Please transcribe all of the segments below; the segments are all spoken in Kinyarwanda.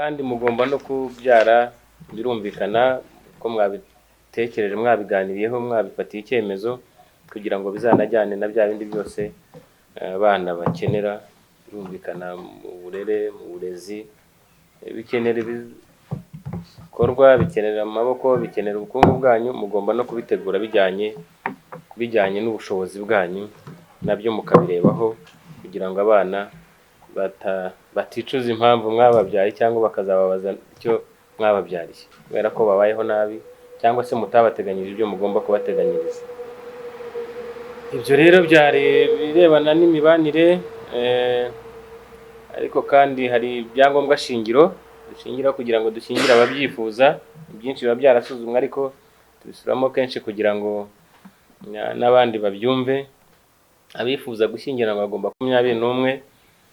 Kandi mugomba no kubyara, birumvikana ko mwabitekereje, mwabiganiriyeho, mwabifatiye icyemezo kugira ngo bizanajyane na bya bindi byose abana bakenera. Birumvikana mu burere, mu burezi, bikenera ibikorwa, bikenera amaboko, bikenera ubukungu bwanyu. Mugomba no kubitegura bijyanye n'ubushobozi bwanyu, nabyo mukabirebaho kugira ngo abana baticuza impamvu mwababyaye, cyangwa bakazababaza icyo mwababyariye kubera ko babayeho nabi, cyangwa se mutabateganyirije ibyo mugomba kubateganyiriza. Ibyo rero byari ibirebana n'imibanire, ariko kandi hari ibyangombwa shingiro dushingira kugira ngo dushyingire ababyifuza. Ibyinshi biba byarasuzumwe, ariko tubisubiramo kenshi kugira ngo n'abandi babyumve. Abifuza gushyingiranwa bagomba 21,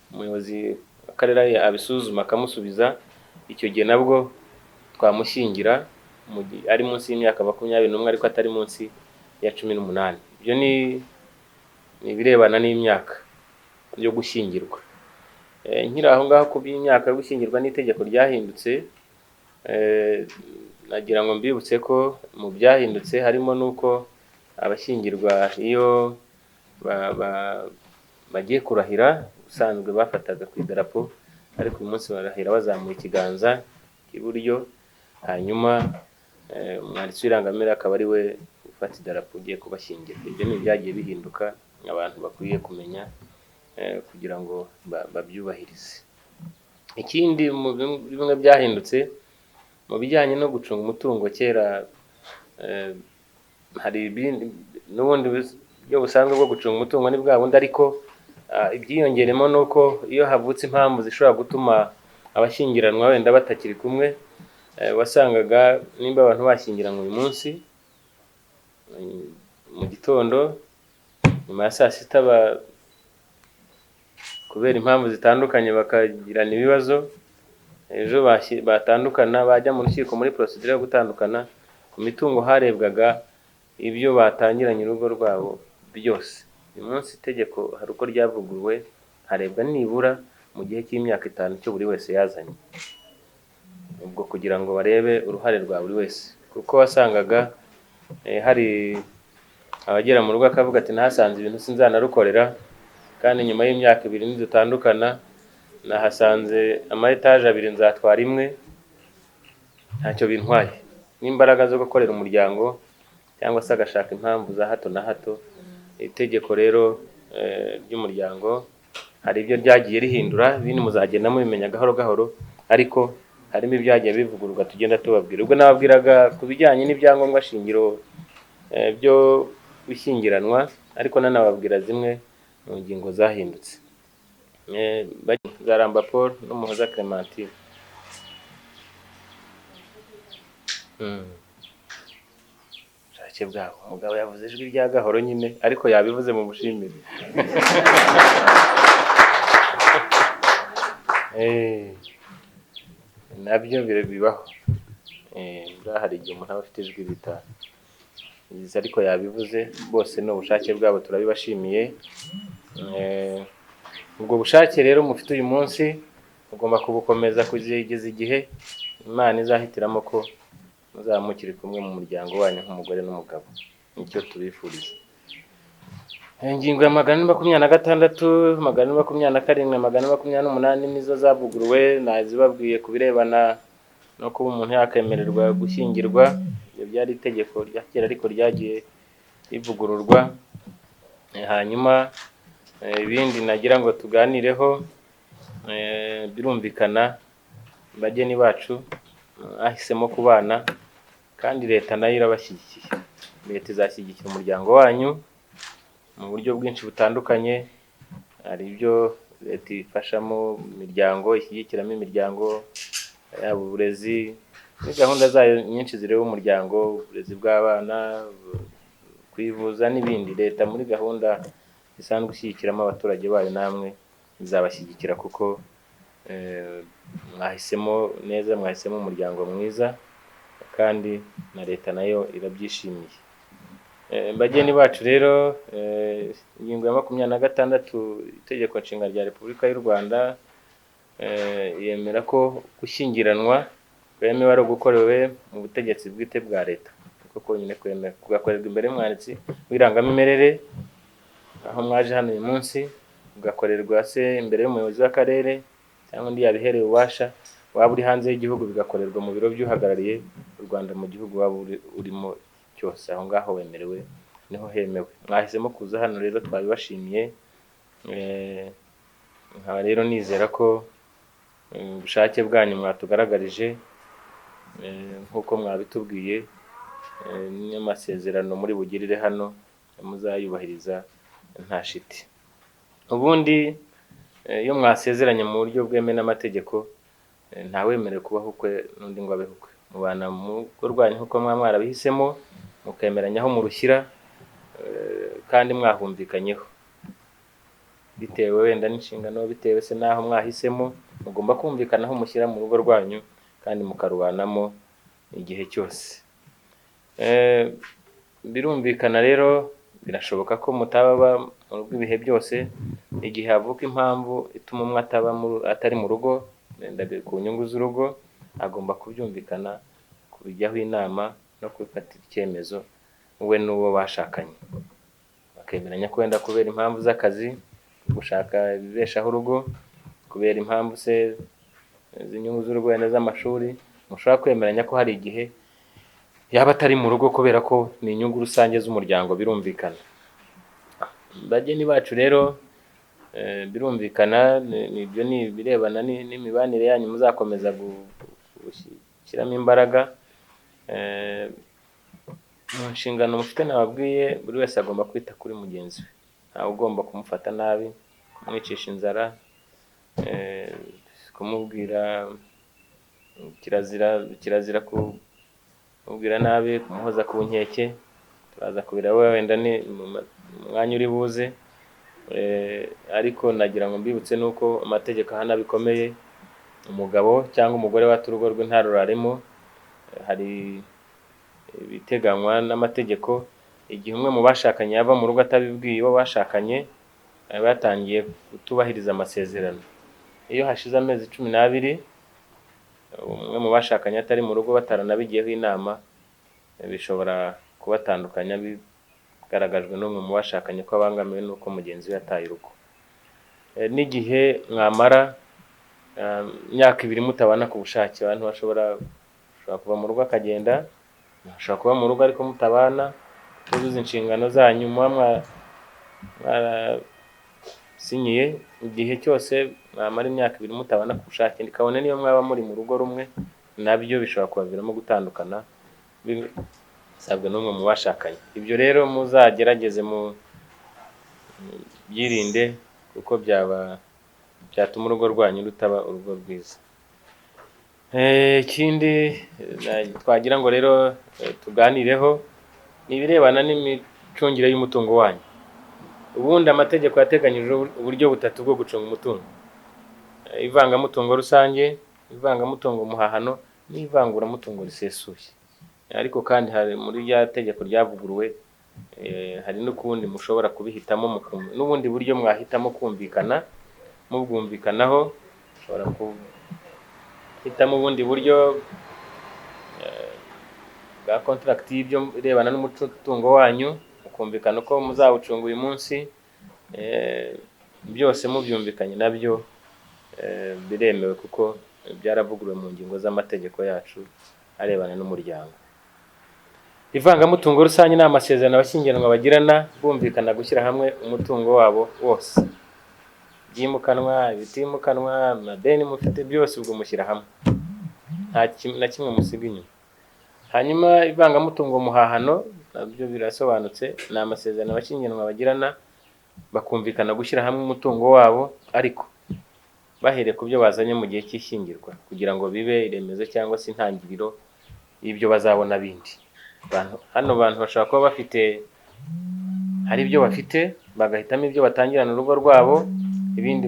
umuyobozi w'akarere abisuzuma akamusubiza. Icyo gihe nabwo twamushyingira mu gihe ari munsi y'imyaka 21 ariko atari munsi ya 18. Ibyo ni ibirebana n'imyaka yo gushyingirwa. Nkiri aho ngaho ku by'imyaka yo gushyingirwa n'itegeko ryahindutse, nagira ngo mbibutse ko mu byahindutse harimo n'uko abashyingirwa iyo bagiye kurahira, ubusanzwe bafataga ku idarapo, ariko uyu munsi barahira bazamuye ikiganza cy'iburyo, hanyuma umwanditsi w'irangamimerere akaba ari we ufata idarapo ugiye kubashyingira. Ibyo ni ibyagiye bihinduka abantu bakwiye kumenya kugira ngo babyubahirize. Ikindi mu bimwe byahindutse mu bijyanye no gucunga umutungo, kera hari ibindi n'ubundi buryo busanzwe bwo gucunga umutungo ni bwa bundi, ariko ibyiyongeremo ni uko iyo havutse impamvu zishobora gutuma abashyingiranwa wenda batakiri kumwe, wasangaga nimba abantu bashyingiranwe uyu munsi mu gitondo, nyuma ya saa sita kubera impamvu zitandukanye bakagirana ibibazo, ejo batandukana, bajya mu rukiko muri procédure yo gutandukana, ku mitungo harebwaga ibyo batangiranye urugo rwabo byose. Uyu munsi itegeko hari uko ryavuguruwe, harebwa nibura mu gihe cy'imyaka 5 icyo buri wese yazanye, ubwo kugira ngo barebe uruhare rwa buri wese, kuko wasangaga hari abagera mu rugo akavuga ati nahasanze ibintu sinzanarukorera, kandi nyuma y'imyaka 2 nidutandukana nahasanze ama etaje 2 nzatwara imwe, ntacyo bintwaye, n'imbaraga zo gukorera umuryango, cyangwa se agashaka impamvu za hato na hato. Itegeko rero ry'umuryango hari ibyo ryagiye rihindura, ibindi muzagenda mubimenya gahoro gahoro, ariko harimo ibyagiye bivugururwa tugenda tubabwira. Ubwo nababwiraga ku bijyanye n'ibyangombwa shingiro byo gushyingiranwa, ariko nanababwira zimwe mu ngingo zahindutse. Nzaramba Paul n'Umuhoza Clementine. Ubushake bwabo. Umugabo yavuze ijwi rya gahoro nyine, ariko yabivuze mu mushimire. Nabyo bibaho. Hari igihe umuntu aba afite ijwi rita, ariko yabivuze, bose ni ubushake bwabo, turabibashimiye. Ubwo bushake rero mufite uyu munsi mugomba kubukomeza kugeza igihe Imana izahitiramo ko muzaba mukiri kumwe mu muryango wanyu nk'umugore n'umugabo. Nicyo tubifuriza. Ingingo ya 426, 427, 428 nizo zavuguruwe, nazibabwiye ku birebana no kuba umuntu yakemererwa gushyingirwa. Ibyo byari itegeko rya kera ariko ryagiye rivugururwa. Hanyuma ibindi nagira ngo tuganireho, birumvikana bageni bacu bahisemo kubana, kandi leta nayo irabashyigikiye. Leta izashyigikira umuryango wanyu mu buryo bwinshi butandukanye. Hari ibyo leta ifashamo imiryango, ishyigikiramo imiryango, yaba uburezi, ni gahunda zayo nyinshi zireba umuryango, uburezi bw'abana, kwivuza n'ibindi. Leta muri gahunda isanzwe ishyigikiramo abaturage bayo, namwe izabashyigikira kuko mwahisemo neza, mwahisemo umuryango mwiza, kandi na leta nayo irabyishimiye. Bageni bacu rero, ingingo ya 26 itegeko nshinga rya Repubulika y'u Rwanda yemera ko gushyingiranwa kwemewe ari ugukorewe mu butegetsi bwite bwa leta, kuko konyine kwemewe kugakorerwa imbere y'umwanditsi w'irangamimerere aho mwaje hano uyu munsi, ugakorerwa se imbere y'umuyobozi w'akarere cyangwa undi yabihereye ububasha, waba uri hanze y'igihugu bigakorerwa mu biro by'uhagarariye u Rwanda mu gihugu waba urimo cyose, aho ngaho wemerewe niho hemewe. Mwahisemo kuza hano rero twabibashimiye, nkaba rero nizera ko ubushake bwanyu mwatugaragarije, nk'uko mwabitubwiye, n'amasezerano muri bugirire hano muzayubahiriza nta shiti. Ubundi iyo mwasezeranye mu buryo bwemewe n'amategeko, ntawemerewe kubaho ukwe n'undi ngo abeho ukwe. Mubana mu rugo rwanyu nk'uko muba mwarabihisemo, mukemeranya aho murushyira, kandi mwahumvikanyeho, bitewe wenda n'inshingano, bitewe se n'aho mwahisemo, mugomba kumvikana aho mushyira mu rugo rwanyu kandi mukarubanamo igihe cyose. Birumvikana rero, birashoboka ko mutaba mu rugo ibihe byose, igihe havuka impamvu ituma umwe ataba atari mu rugo, wenda ku nyungu z'urugo, agomba kubyumvikana, kubijyaho inama no kubifatira icyemezo we n'uwo bashakanye, bakemeranya ko wenda kubera impamvu z'akazi, gushaka ibibeshaho urugo, kubera impamvu se z'inyungu z'urugo wenda z'amashuri, mushobora kwemeranya ko hari igihe yaba atari mu rugo kubera ko ni inyungu rusange z'umuryango, birumvikana. Bageni bacu rero, birumvikana, ibyo ni ibirebana n'imibanire yanyu muzakomeza gushyiramo imbaraga. Mu nshingano mufite nababwiye, buri wese agomba kwita kuri mugenzi we, ntawe ugomba kumufata nabi, kumwicisha inzara, kumubwira kirazira, kirazira kumubwira nabi, kumuhoza ku nkeke, turaza kubireba wenda ni mu mwanya uri buze. Ariko nagira ngo mbibutse nuko amategeko ahana bikomeye, umugabo cyangwa umugore wata urugo rwe ntaruraremo, hari ibiteganywa n'amategeko. Igihe umwe mu bashakanye yava mu rugo atabibwiye uwo bashakanye, aba yatangiye kutubahiriza amasezerano. Iyo hashize amezi 12 umwe mu bashakanye atari mu rugo bataranabigiyeho inama, bishobora kubatandukanya bigaragajwe n'umwe mu bashakanye ko abangamiwe n'uko mugenzi we yataye urugo. N'igihe mwamara imyaka 2 mutabana ku bushake, abantu bashobora kuva mu rugo akagenda, mushobora kuba mu rugo ariko mutabana, tuzuza inshingano zanyu muba mwarasinyiye. Igihe cyose mwamara imyaka 2 mutabana ku bushake, kabone niyo mwaba muri mu rugo rumwe, nabyo bishobora kubaviramo gutandukana bisabwe n'umwe mu bashakanye. Ibyo rero muzagerageze mu byirinde, kuko byatuma urugo rwanyu rutaba urugo rwiza. Ikindi twagira ngo rero tuganireho ni ibirebana n'imicungire y'umutungo wanyu. Ubundi amategeko yateganyije uburyo butatu bwo gucunga umutungo: ivangamutungo rusange, ivangamutungo muhahano n'ivanguramutungo risesuye. Ariko kandi hari muri rya tegeko ryavuguruwe, hari n'ukundi mushobora kubihitamo, n'ubundi buryo mwahitamo kumvikana, mubwumvikanaho, mushobora guhitamo ubundi buryo bwa contract y'ibyo irebana n'umutungo wanyu, mukumvikana uko muzawucunga uyu munsi, byose mubyumvikanye nabyo biremewe, kuko byaravuguruwe mu ngingo z'amategeko yacu arebana n'umuryango. Ivangamutungo rusange ni amasezerano abashyingiranwa bagirana bumvikana gushyira hamwe umutungo wabo wose, ibyimukanwa, ibitimukanwa, amadeni mufite byose ubwo mushyira hamwe, nta na kimwe musiga inyuma. Hanyuma ivangamutungo muhahano nabyo birasobanutse, ni amasezerano abashyingiranwa bagirana bakumvikana gushyira hamwe umutungo wabo, ariko bahereye ku byo bazanye mu gihe cy'ishyingirwa, kugira ngo bibe iremezo cyangwa se intangiriro y'ibyo bazabona bindi. Hano abantu bashobora kuba bafite, hari ibyo bafite, bagahitamo ibyo batangirana urugo rwabo, ibindi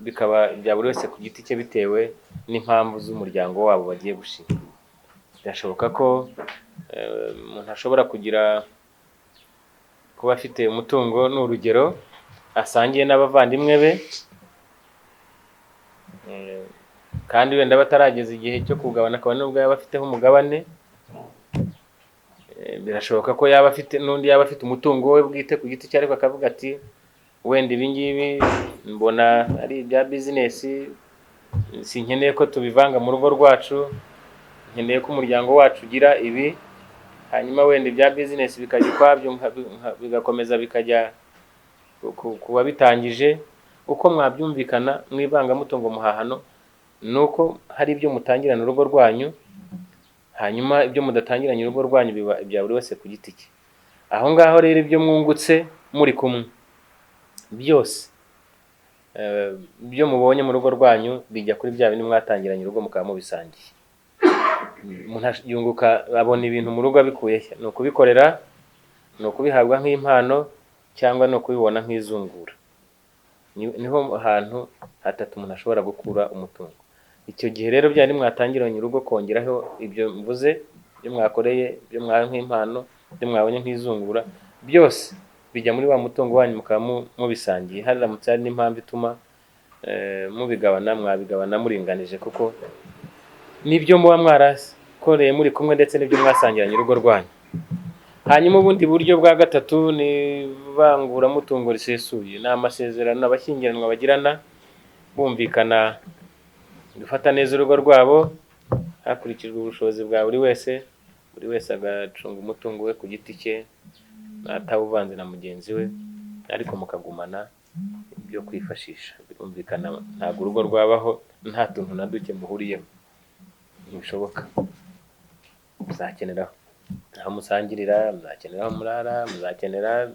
bikaba ibya buri wese ku giti cye bitewe n'impamvu z'umuryango wabo bagiye gushinga. Birashoboka ko umuntu ashobora kugira kuba afite umutungo, ni urugero, asangiye n'abavandimwe be, Kandi wenda batarageza igihe cyo kugabana, akaba nubwo yaba afiteho umugabane, birashoboka ko yaba afite n'undi yaba afite umutungo we bwite ku giti cye, ariko akavuga ati wenda ibi ngibi mbona ari ibya bizinesi, sinkeneye ko tubivanga mu rugo rwacu, nkeneye ko umuryango wacu ugira ibi, hanyuma wenda ibya bizinesi bikajya ukwabyo, bigakomeza bikajya ku babitangije. Uko mwabyumvikana mu ivangamutungo muhahano, ni uko hari ibyo mutangirana urugo rwanyu, hanyuma ibyo mudatangiranye urugo rwanyu biba ibya buri wese ku giti cye. Aho ngaho rero ibyo mwungutse muri kumwe byose, ibyo mubonye mu rugo rwanyu bijya kuri bya bindi mwatangiranye urugo mukaba mubisangiye. Umuntu yunguka, abona ibintu mu rugo abikuye he? Ni ukubikorera, ni ukubihabwa nk'impano, cyangwa ni ukubibona nk'izungura. Niho hantu hatatu umuntu ashobora gukura umutungo. Icyo gihe rero bya bindi mwatangiranye urugo, kongeraho ibyo mvuze, ibyo mwakoreye, ibyo mwahawe nk'impano, ibyo mwabonye nk'izungura, byose bijya muri wa mutungo wanyu mukaba mubisangiye. Haramutse hari n'impamvu ituma mubigabana, mwabigabana muringanije, kuko nibyo muba mwarakoreye muri kumwe ndetse n'ibyo mwasangiranye urugo rwanyu. Hanyuma ubundi buryo bwa gatatu ni ivanguramutungo risesuye. Ni amasezerano abashyingiranwa bagirana bumvikana gufata neza urugo rwabo hakurikijwe ubushobozi bwa buri wese, buri wese agacunga umutungo we ku giti cye atawuvanze na mugenzi we, ariko mukagumana ibyo kwifashisha. Birumvikana ntabwo urugo rwabaho nta tuntu na duke muhuriyeho, ntibishoboka. Muzakenera aho musangirira, muzakenera aho murara, muzakenera,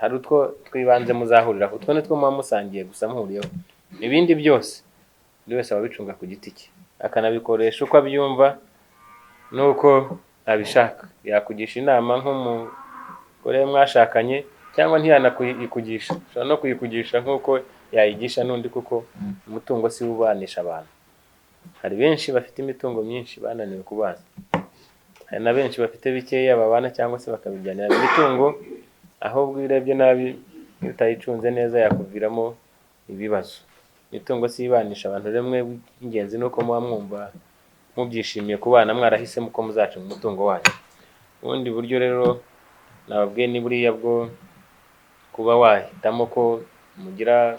hari utwo twibanze muzahuriraho, utwo ni two muba musangiye gusa muhuriyeho. Ibindi byose buri wese aba abicunga ku giti cye, akanabikoresha uko abyumva n'uko abishaka. Yakugisha inama nk'umugore mwashakanye, cyangwa ntiyanayikugisha, ashobora no kuyikugisha nk'uko yayigisha n'undi, kuko umutungo si wo ubanisha abantu. Hari benshi bafite imitungo myinshi bananiwe kubana, hari na benshi bafite bikeya babana cyangwa se bakabijyanira imitungo. Ahubwo iyo urebye nabi, iyo utayicunze neza, yakuviramo ibibazo. Imitungo si ibanisha abantu. Rimwe ingenzi ni uko muba mwumva mubyishimiye kubana, mwarahisemo uko muzacunga umutungo wanyu. Ubundi buryo rero nababwiye ni buriya bwo kuba wahitamo ko mugira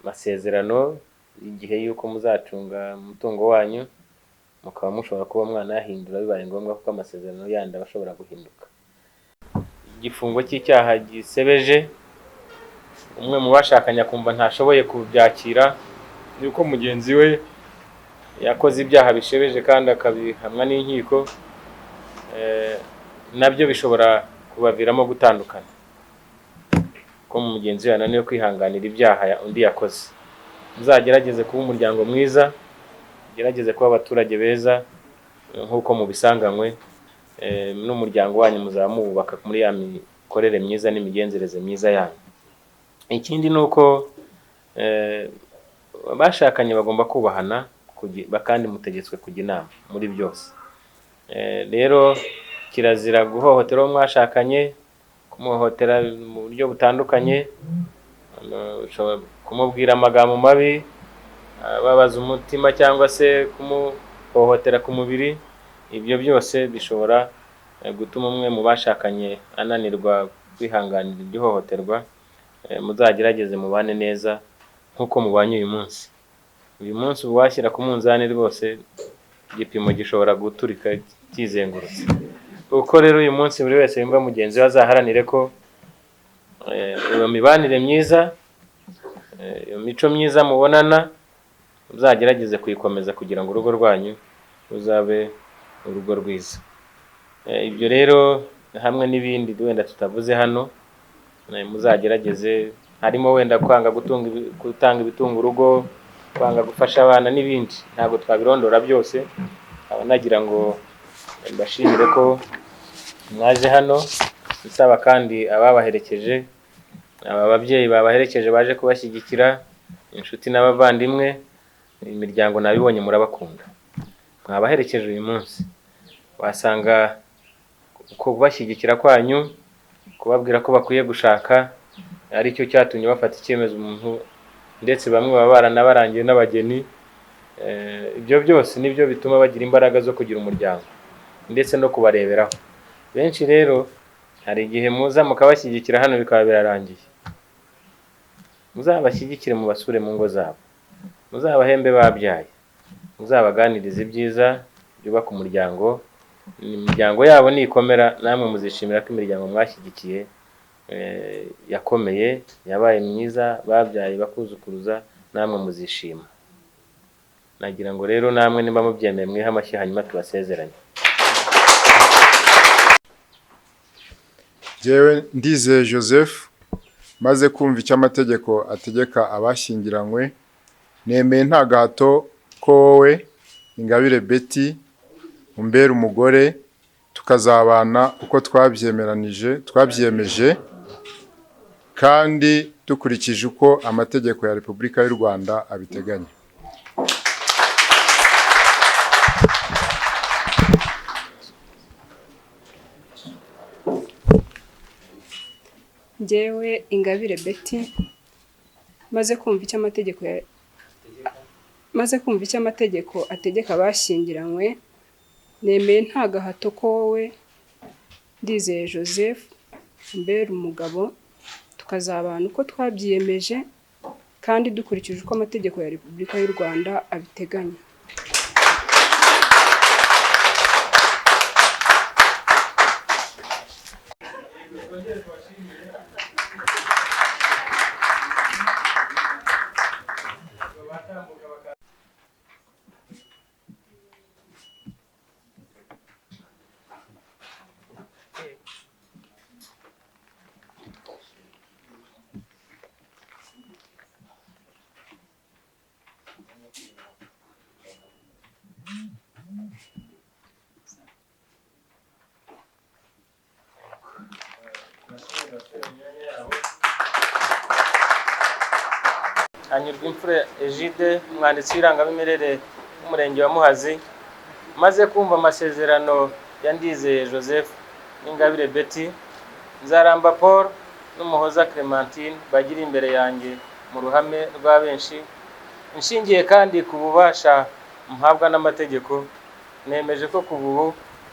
amasezerano igihe y'uko muzacunga umutungo wanyu, mukaba mushobora kuba mwanayahindura bibaye ngombwa, kuko amasezerano yandi aba ashobora guhinduka. Igifungo cy'icyaha gisebeje, umwe mu bashakanye akumva ntashoboye kubyakira, yuko mugenzi we yakoze ibyaha bishebeje kandi akabihamwa n'inkiko, nabyo bishobora kubaviramo gutandukana, ko mugenzi we yananiwe kwihanganira ibyaha undi yakoze. Muzagerageze kuba umuryango mwiza, mugerageze kuba abaturage beza nk'uko mubisanganywe, n'umuryango wanyu muzaba muwubaka muri ya mikorere myiza n'imigenzereze myiza yanyu. Ikindi ni uko abashakanye bagomba kubahana, kandi mutegetswe kujya inama muri byose. Rero kirazira guhohotera uwo mwashakanye, kumuhohotera mu buryo butandukanye, ushobora kumubwira amagambo mabi ababaza umutima, cyangwa se kumuhohotera ku mubiri. Ibyo byose bishobora gutuma umwe mu bashakanye ananirwa kwihanganira iryo hohoterwa. Muzagerageze mubane neza nk'uko mubanye uyu munsi. Uyu munsi uba washyira ku munzani rwose, igipimo gishobora guturika kizengurutse. Uko rero uyu munsi buri wese yumva mugenzi we, azaharanire ko iyo mibanire myiza, iyo mico myiza mubonana, muzagerageze kuyikomeza kugira ngo urugo rwanyu ruzabe urugo rwiza. Ibyo rero hamwe n'ibindi wenda tutavuze hano, muzagerageze, harimo wenda kwanga gutanga ibitunga urugo, kwanga gufasha abana n'ibindi, ntabwo twabirondora byose. Nkaba nagira ngo mbashimire ko mwaje hano, nsaba kandi ababaherekeje, aba babyeyi babaherekeje baje kubashyigikira, inshuti n'abavandimwe, imiryango nabibonye murabakunda, mwabaherekeje uyu munsi. Wasanga kubashyigikira kwanyu, kubabwira ko bakwiye gushaka, aricyo cyatumye bafata icyemezo, umuntu Ndetse bamwe baba baranabarangiye n'abageni. Ibyo byose nibyo bituma bagira imbaraga zo kugira umuryango ndetse no kubareberaho. Benshi rero hari igihe muza mukabashyigikira hano bikaba birarangiye. Muzabashyigikire, mubasure mu ngo zabo, muzabahembe babyaye, muzabaganirize ibyiza byubaka umuryango. Imiryango yabo nikomera, namwe muzishimira ko imiryango mwashyigikiye yakomeye, yabaye myiza, babyaye bakuzukuruza, namwe muzishima. Nagira ngo rero namwe nimba mubyemeye mwihe amashyi, hanyuma tubasezeranye. Jyewe Ndizeye Joseph, maze kumva icyo amategeko ategeka abashyingiranywe, nemeye nta gahato ko wowe Ingabire Betty umbera umugore, tukazabana uko twabyemeranije, twabyemeje, kandi dukurikije uko amategeko ya Repubulika y'u Rwanda abiteganya. Njyewe Ingabire Betty, maze kumva icyo amategeko ategeka abashyingiranywe, nemeye nta gahato ko wowe Ndizeye Joseph umbera umugabo, tukazabana uko twabyiyemeje kandi dukurikije uko amategeko ya Repubulika y'u Rwanda abiteganya. Hanyurwa Imfura Egide, umwanditsi w'irangamimerere w'umurenge wa Muhazi, maze kumva amasezerano ya Ndizeye Joseph n'Ingabire Betty, Nzaramba Paul n'Umuhoza Clementine bagira imbere yanjye mu ruhame rwa benshi, nshingiye kandi ku bubasha mpabwa n'amategeko, nemeje ko kuva ubu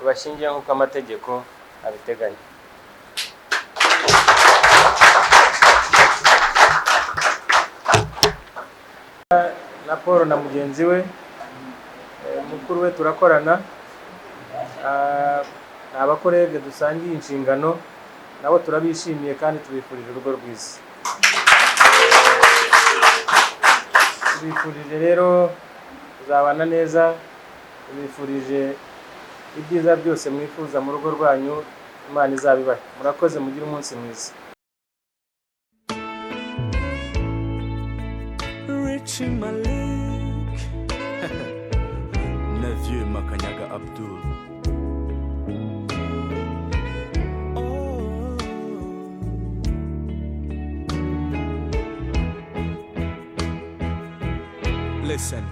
bashingiye nk'uko amategeko abiteganya. Na Paul na mugenzi we mukuru we turakorana, ni abakorege dusangiye inshingano, nabo turabishimiye kandi tubifurije urugo rwiza. Tubifurije rero kuzabana neza, tubifurije ibyiza byose mwifuza mu rugo rwanyu, Imana izabibahe. Murakoze, mugire umunsi mwiza. Richie Malik, Neveu Makanyaga Abdul. Oh. Listen.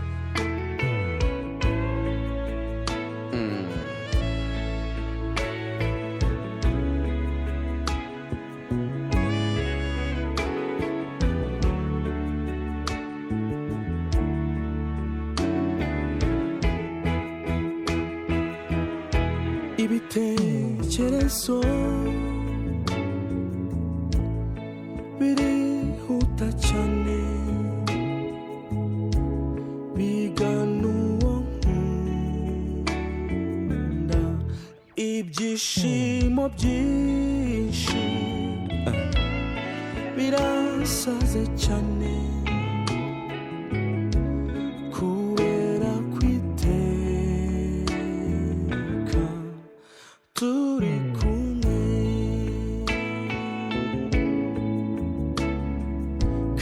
Ibitekerezo birihuta cyane, bigana uwo nkunda, ibyishimo byinshi birasaze cyane, kubera kwiteka turi kumwe,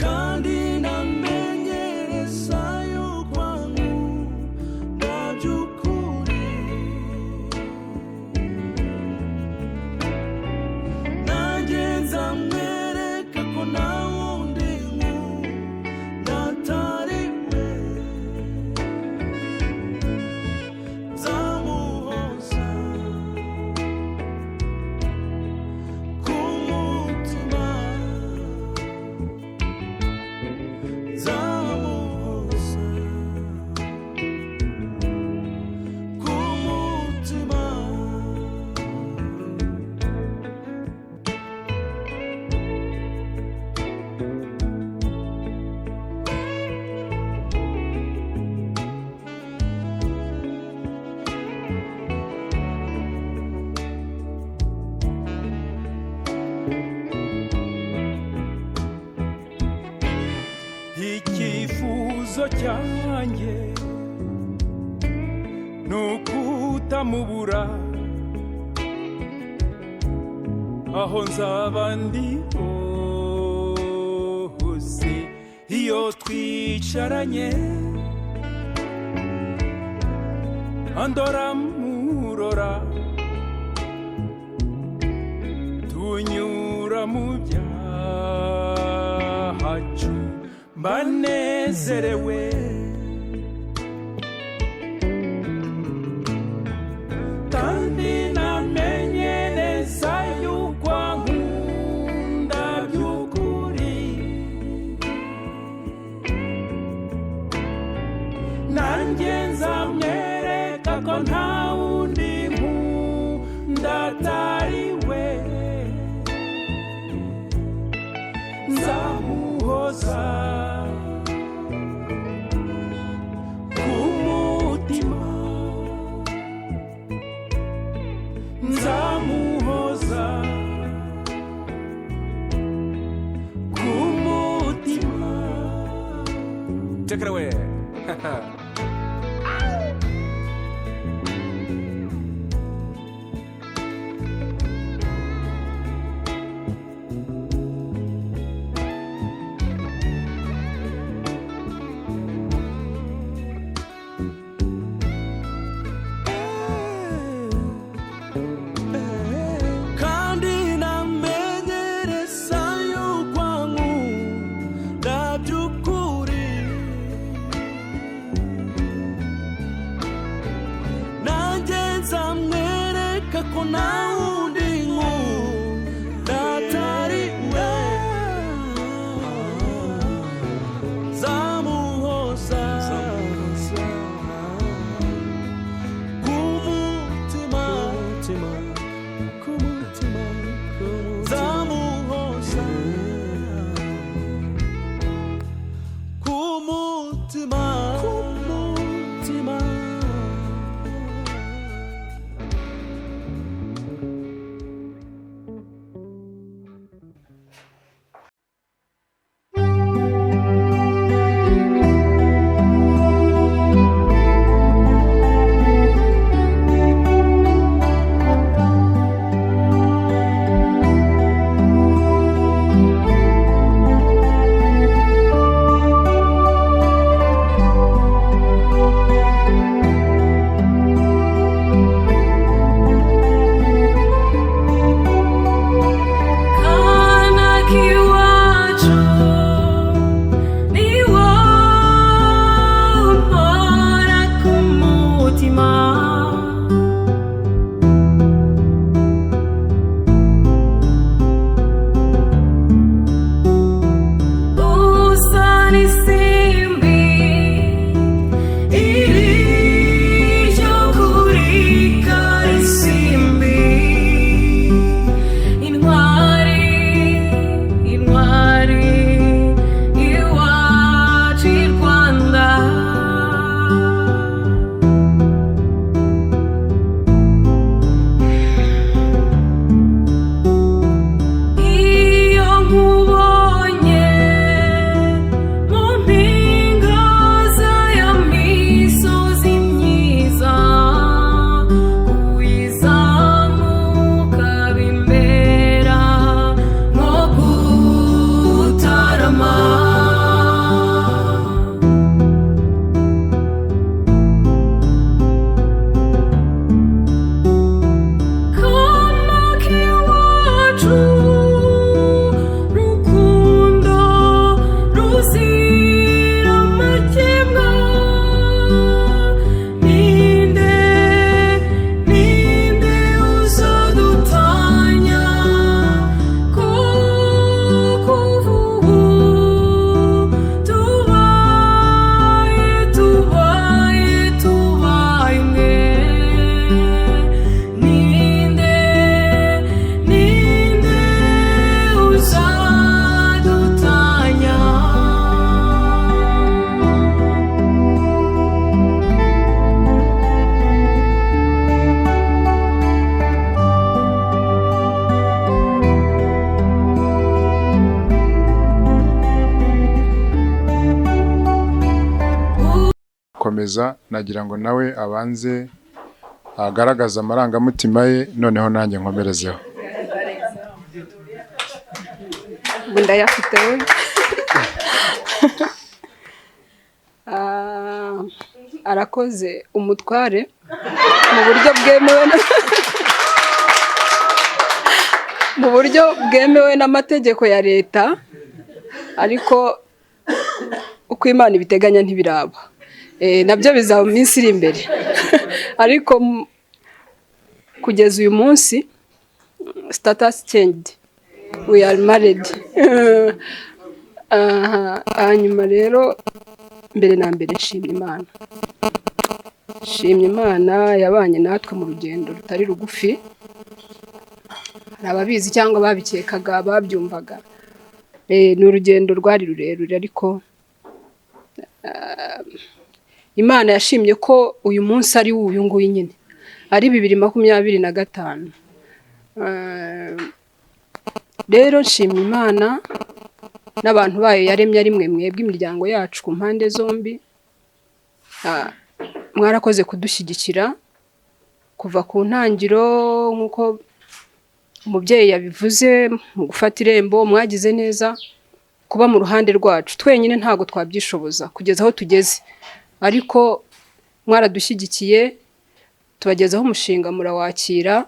kandi namenyereza yuko ankunda by'ukuri, nanjye nzamwereka ko nta wundi nkunda. Icyifuzo cyanjye ni ukutamubura aho nzaba ndi hose. Iyo twicaranye andora murora, tunyura mu byahacu, mbanezerewe. Kandi namenye neza yuko ankunda by'ukuri, nanjye nzamwereka ko nta wundi nkunda atari we. Nzamuhoza ku mutima, nzamuhoza ku mutima. Take it away. Kandi namenyereza yuko ankunda by'ukuri. gukomeza, nagira ngo nawe abanze agaragaze amarangamutima ye, noneho nanjye nkomerezeho. Ubu ndayafite we. Arakoze umutware mu buryo bwemewe mu buryo bwemewe n'amategeko ya leta, ariko uko Imana ibiteganya ntibiraba. Nabyo bizaba mu minsi iri imbere, ariko kugeza uyu munsi status changed, we are married. Aha, hanyuma rero mbere na mbere nshimye Imana, nshimye Imana yabanye natwe mu rugendo rutari rugufi. Hari ababizi cyangwa babikekaga, babyumvaga. Ni urugendo rwari rurerure, ariko Imana yashimye ko uyu munsi ari uyu nguyu nyine, ari 2025. Rero nshimye Imana n'abantu bayo yaremye ari mwe mwebwe imiryango yacu ku mpande zombi. Mwarakoze kudushyigikira kuva ku ntangiro, nk'uko umubyeyi yabivuze mu gufata irembo, mwagize neza kuba mu ruhande rwacu. Twenyine ntabwo twabyishoboza kugeza aho tugeze, ariko mwaradushyigikiye, tubagezaho umushinga murawakira,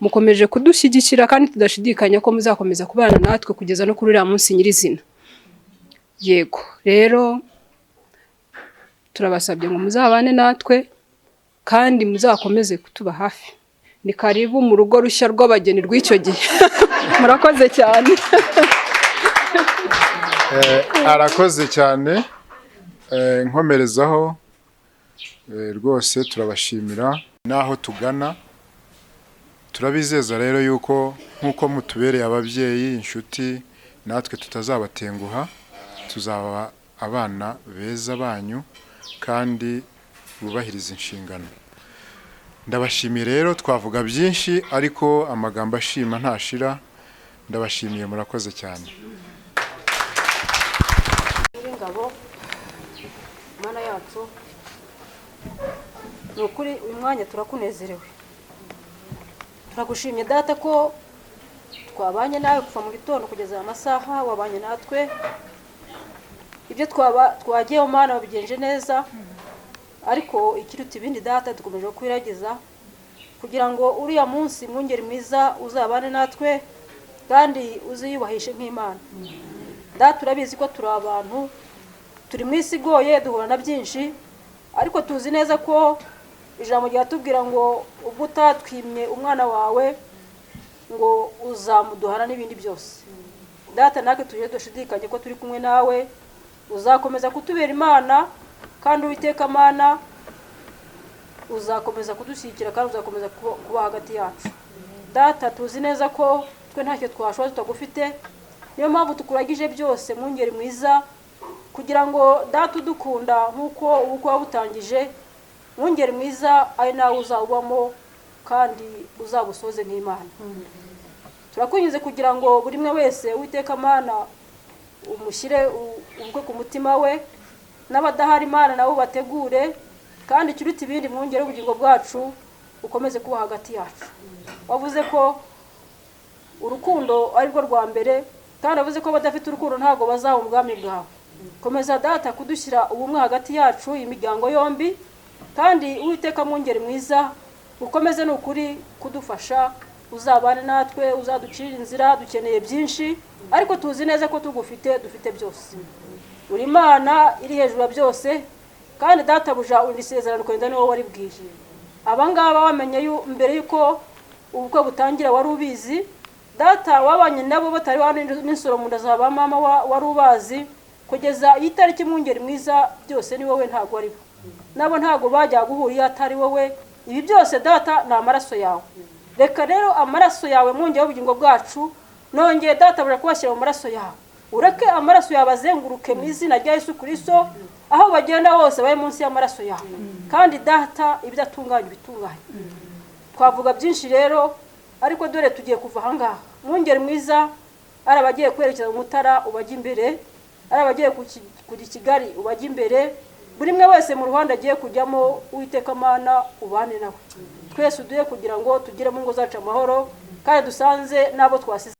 mukomeje kudushyigikira kandi tudashidikanya ko muzakomeza kubana natwe kugeza no kuri uriya munsi nyirizina. Yego rero turabasabye ngo muzabane natwe kandi muzakomeze kutuba hafi. Ni karibu mu rugo rushya rw'abageni rw'icyo gihe. Murakoze cyane. Arakoze cyane. Nkomerezaho, rwose turabashimira n'aho tugana. Turabizeza rero yuko nk'uko mutubereye ababyeyi, inshuti, natwe tutazabatenguha, tuzaba abana beza banyu kandi bubahiriza inshingano. Ndabashimiye rero, twavuga byinshi ariko amagambo ashima ntashira. Ndabashimiye, murakoze cyane. Ingabo Mana yacu, ni ukuri uyu mwanya turakunezerewe, turagushimye Data ko twabanye nawe kuva mu gitondo kugeza aya masaha, wabanye natwe, ibyo twagiyeho Mana wabigenje neza, ariko ikiruta ibindi Data dukomeje kwiragiza kugira ngo uriya munsi mwungeri mwiza uzabane natwe kandi uziyubahishe nk'Imana. Data urabizi ko turi abantu, turi mu isi igoye, duhura na byinshi, ariko tuzi neza ko ijambo ryatubwira ngo ubwo utatwimye umwana wawe ngo uzamuduhana n'ibindi byose. Data natwe tuje dushidikanye ko turi kumwe nawe, uzakomeza kutubera Imana kandi Uwiteka Mana uzakomeza kudushyigikira kandi uzakomeza kuba hagati yacu. Data tuzi neza ko twe ntacyo twashobora tutagufite, niyo mpamvu tukuragije byose mwungeri mwiza, kugira ngo Data udukunda nk'uko ubukwe wabutangije, mwungeri mwiza ari nawe uzawubamo kandi uzabusoze nk'Imana. Turakunyuze kugira ngo buri umwe wese Uwiteka Mana umushyire ubukwe ku mutima we, n'abadahari Imana nabo bategure, kandi ikiruta ibindi mwungeri w'ubugingo bwacu ukomeze kuba hagati yacu. Wavuze ko urukundo ari rwo rwa mbere, kandi wavuze ko abadafite urukundo ntabwo bazaba ubwami bwawe. Komeza Data kudushyira ubumwe hagati yacu imiryango yombi, kandi Uwiteka mwungeri mwiza ukomeze ni ukuri kudufasha, uzabane natwe, uzaducira inzira, dukeneye byinshi ariko tuzi neza ko tugufite, dufite byose. Uri Imana iri hejuru ya byose, kandi Databuja uri isezerano kwenda ni wowe waribwiye. Abangaba wamenye mbere yuko ubukwe butangira wari ubizi, Data wabanye nabo batari n'insoro mu nda za ba mama wari ubazi, kugeza iyi tariki mwungeri mwiza byose ni wowe, ntago ari bo, nabo ntago bajya guhura iyo atari wowe. Ibi byose Data ni amaraso yawe. Reka rero amaraso yawe mwungeri w'ubugingo bwacu, nongeye Data bura kubashyira mu maraso yawe, ureke amaraso yawe azenguruke mu izina rya Yesu Kristo, aho bagenda hose babe munsi y'amaraso yawe, kandi Data ibidatunganye bitunganye. Twavuga byinshi rero, ariko dore tugiye kuva aha ngaha. Mwungeri mwiza, ari abagiye kwerekeza mu Mutara ubajya imbere, ari abagiye kujya i Kigali ubajya imbere, Buri umwe wese mu ruhande agiye kujyamo, Uwiteka Mana ubane nawe. Twese uduhe kugira ngo tugire mu ngo zacu amahoro, kandi dusanze n'abo twasize.